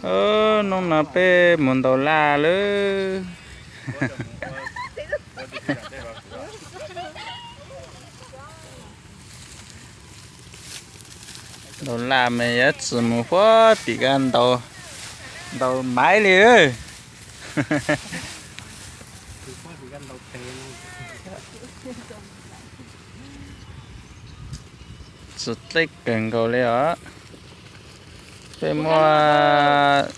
Hnub no peb mus ntaus laj lawm. Ntaus laj mas yuav tsis mus huab tim ko ntaus, ntaus maiv li. Tsis deb kawg nkaus li os. Peb muab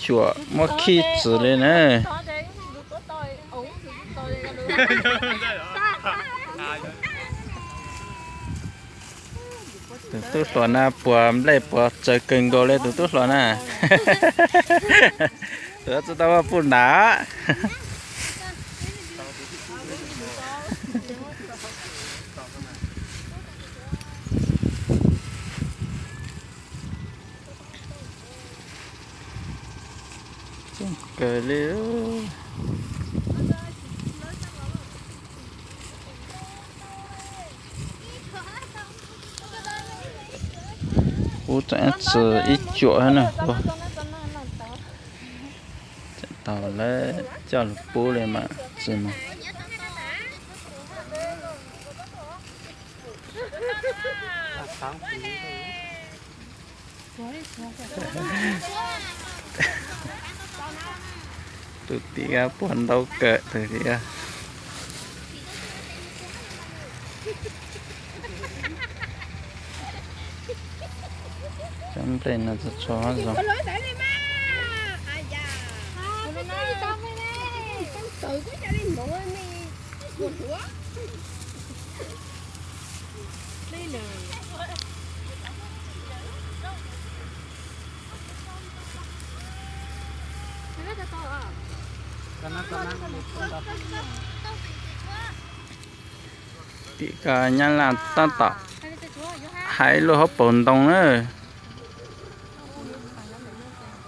cuam muab khij txwm li na. Tus tub hluas na puas nplej puas tsaws kawg nkaus li tus tub hluas na. Tsis tau muaj puj nram. Tseem kawg li. Ub, tseem txwm ib cuam na. Tseem tau lawv coj lug pub li mas tsis mus. Tus tim ko puag ntaub kawm tus tim ko. Cov nplej no txhua txhua zoo. Tim ko Nyab Laj tab tom hais lub hauv paus ntoo na.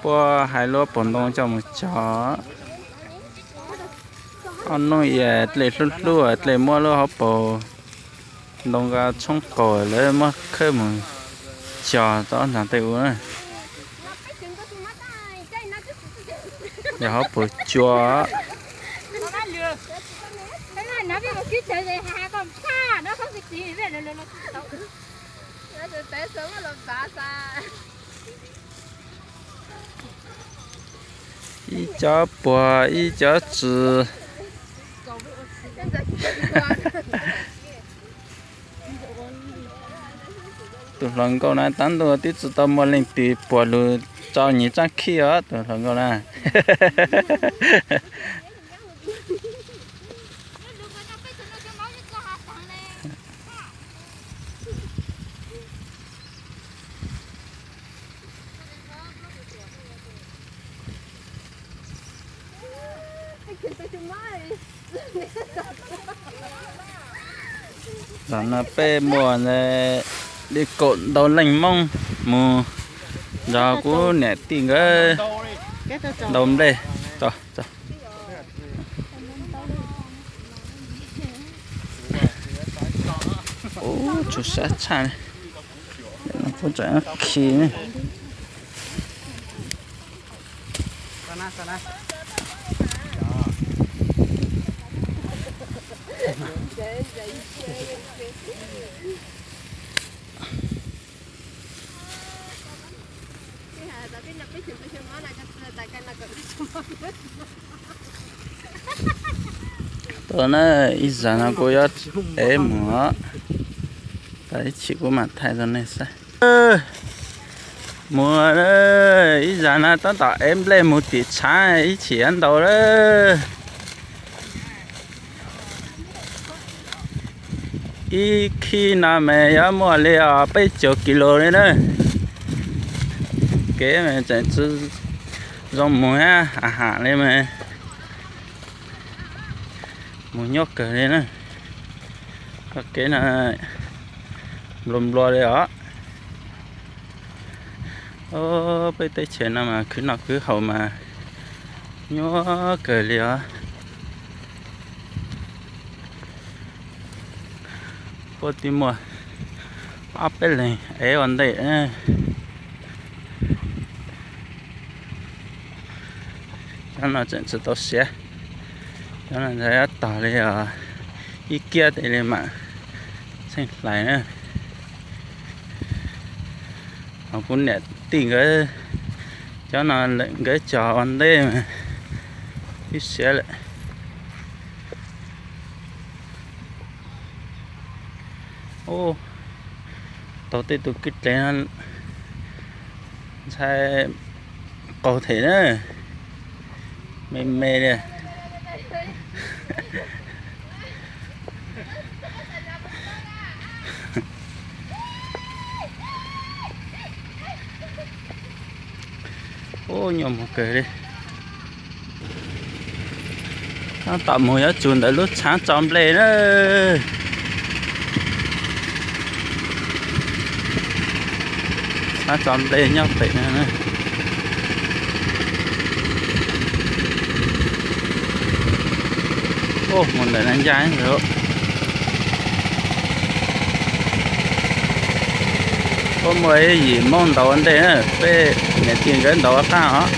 Puab hais lub hauv paus ntoo coj mus cog. Ob hnub dlej hlub hlub dlej muab lub hauv paus ntoo ko tshoob qaug lawv muab khawb mus cog tau ntag tej ub na. Yog hauv paus cua. Ib cov puag ib cov txwm. Tus hluas nkauj na tab ntuj twb tsis tau muaj leej twg puag lug tso nyias txoj khij os tus hluas nkauj na. Zaum no peb muaj li kaum ntau leej Hmoob mus nrog kuv niam tij nkawd ntaus nplej. Ub, tshuav sab tshaj li. Kuv tseem khi ne. Tuaj na, ib zag no kuv yuav ev mus, tau ib chim kuv mam thaij rau nej saib. Mus, ib zag no tab tom ev nplej mus tim tshav ib chim yuav ntaus lawm. Ib khib no mas yuav muaj li os peb caug kis lus li na. Kev mas tseem tsis zoo mus thiab, ham ham li mas mus nyuaj kawg li na. Kev no nplua nplua li os. Peb teb chaws no mas khwv noj khwv haus mas nyuaj kawg li os. Puab twb muaj ob peb leeg ev ua ntej. Cov no tseem tsis tau siav. Cov no ntshai yuav tog li os, ib kiab tes li mam txheej hlais na. Ho kuv niam tij nkawd, cov no lawm nkawd cog ua ntej mas twb siav lawm. Ub, tau tej tus kwj dlev no ntshai qaug them na, me me li. Ub, nyuaj mus kawg li. Tab tom mus yuav tsum ntawm lub tshaav tso nplej na. Tshaav tso nplej nyob pem no. Ub, mus ntawm no ncaj lawm. Ub, muaj ib yim Hmoob ntaus ua ntej na, peb niam tij nkawd ntaus ua qab os.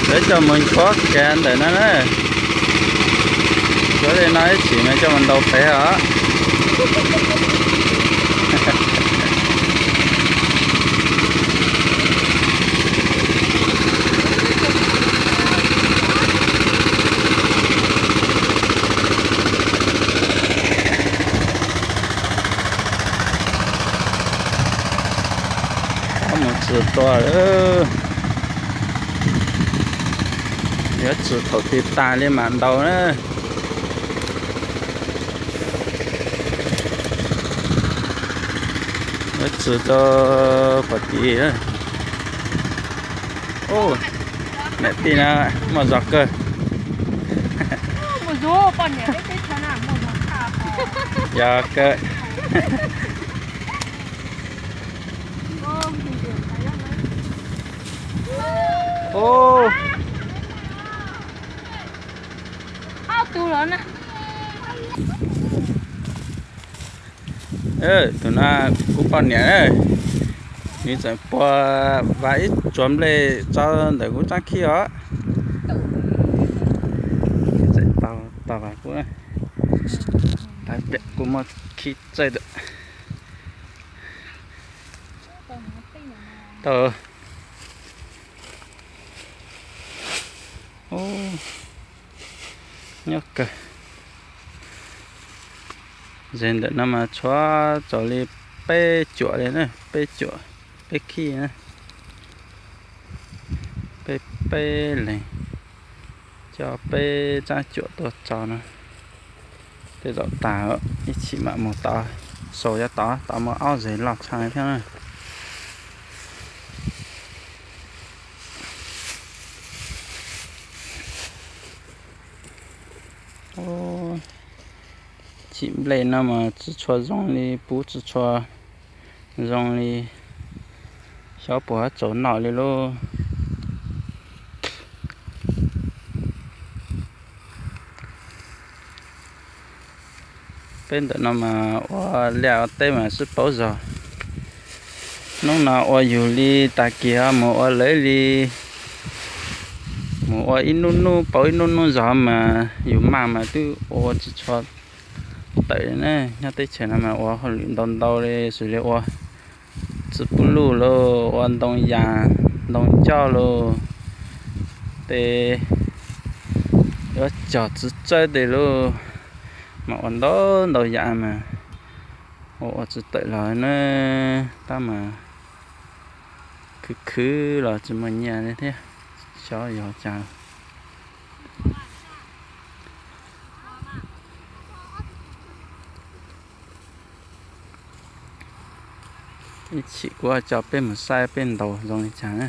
Peb coj mus nchuav kiag ntawm no na. Nchuav li no ib chim mas coj mus ntaus pem os. Mus txog tua lawm. Yuav txog thaum twg tas li mam ntaus na. Yuav txog rau pom tid. Niam tij no muaj zog kawg. Yog kawg. Tus no kuv poj niam na, nws tseem puag vas ib tsuas nplej tso ntawm kuv tsob khib os. Tseem tau tau vas kuv, kuv muaj khib txawj tau. Nyob kawg. Ze ntawm no mas tshuav txaus li peb cuam li na, peb cuam, peb khib na. Peb, peb leeg coj peb tsob cuam tuaj tso no. Tej zaum tas, ib chim mam mus tod, sau yav tod tod muaj ob zeg loj tshaj thiab na. Chim nplej no mas tsis tshua zoo li pub, tsis tshua zoo li xyov puas txaus noj li lauj. Peb ntawm no mas ua liaj ua teb mas sib paub zog. Hnub no ua yus li, tag kis ho mus ua lawv li. Mus ua ib nub nub pauv ib nub nub zog mas yus maj mas twb ua tsis tshua tawm li na. Nyob teb chaws no mas ua hauj lwm ntau ntau li, xws li ua txiv pub luj lauj, ua ntoo yas ntoo ncauj lauj, tej yuav cog txiv tsawb tej lauj, mas ua ntau ntau yam mas ua ua tsis tawm los na. Tab mas khwv khwv los tsis muaj nyiaj li thiab, xyov yog cas. Ib chim kuv coj peb mus saib peb ntaus zoo li cas na.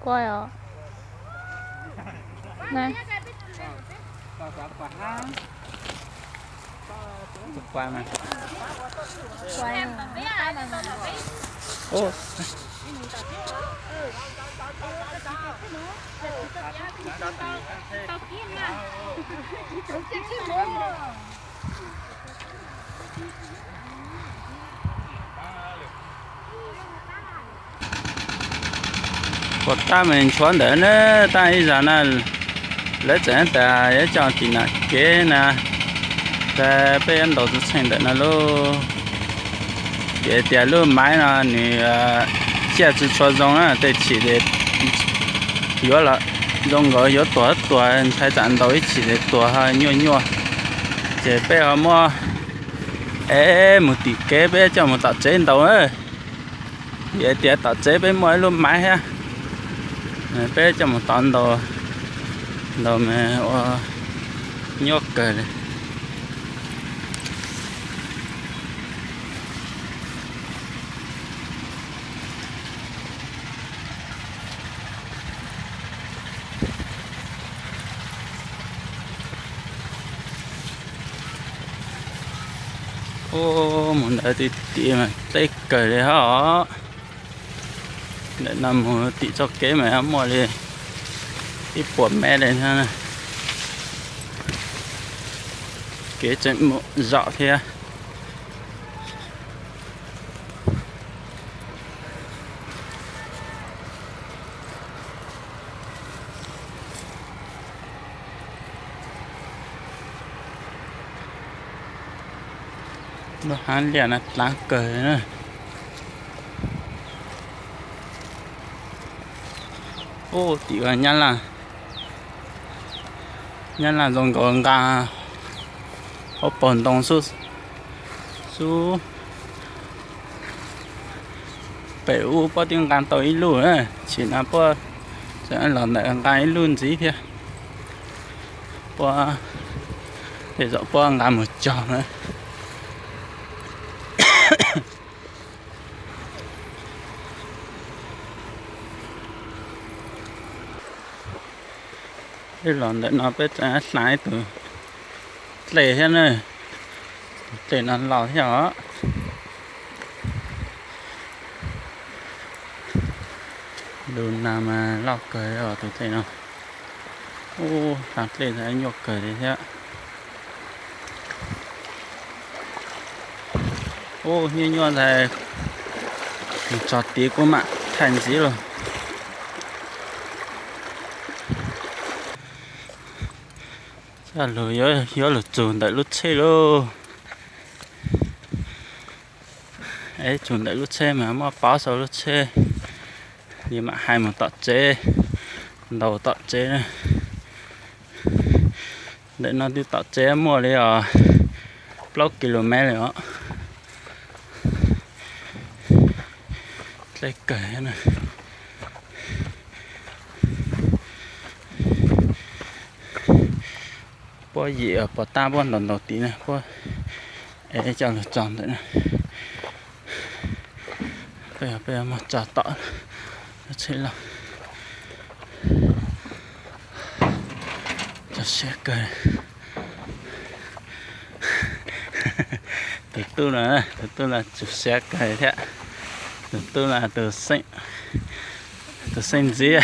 Quay os. Này. Quay mà. Quay mà. Ô. Puas tab mas nchuav ntawm na, tab ib zag na, lawv tseem tas yuav coj tim nam kev na, tas peb yuav ntaus txheej ntawm no lauj. Vim tias lub maiv no nws ciaj tsis tshua zoo na, tej chim yuav los zoo nkaus yuav tuag tuag, ntshai tsam ntaus ib chim ces tuag ho nyuaj nyuaj. Ces peb ho muab, es mus tim kev peb coj mus tom tsev ntaus na. Vim tias tom tsev peb muaj ib lub maiv thiab, peb coj mus tod ntaus, ntaus mas ua nyuaj kawg li. Ub, mus ntawd tim tim mas deb kawg li hos. Ntawm no mus tim txoj kev mas muaj li ib puas mev li thiab. Kev tseem mus zom thiab. Lub hab liaj no dlaav kawg na. Ub, tim nyab laj, nyab laj zoo nkaus nqa hauv paus ntoo xwb. Xub pem ub puab twb nqa tau ib lub, tsim no puab tseem los ntawm nqa ib lub ntxiv thiab. Puab tej zaum puab nqa mus cog na. Peb los ntawm no peb tseem hlais ib tug dlej thiab na. Tus dlej no loj thiab os. Lub no mas loj kawg os tus dlej no. Ub, hlais dlej ntawd nyuaj kawg li thiab. Ub, nyuaj nyuaj ntag, mus txog tid kuv mam thaij ntxiv lauj. Coj lug yuav lug txug ntawm lub tsheb lauj. Es txug ntawm lub tsheb mas muab pauv sau lub tsheb, yuav mam hais mus tom tsev, ntaus tom tsev na. Ntawm no twb tom tsev muaj li os plaub ki lo mev li os. Dlej kawg na. Puab yim pos tab puab ntaus ntaus tid na, puab es coj lug txog ntawm na. Peb, peb muab tso tom lub tsheb loj. Tso siab kawg. Tus tub no, tus tub no tsum siab kawg thiab. Tus tub no tus xeeb, tus xeeb ntxwv.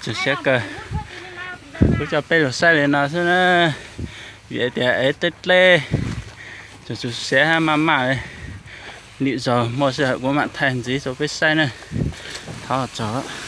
Tsum siab kawg. Kuv coj peb lug saib li no xwb na, vim tias ev dlej dlej, tsum tsum siab hab maj maj li. Lwm zaug muaj sij hawm kuv mam thaij ntxiv rau peb saib na. Thov txog.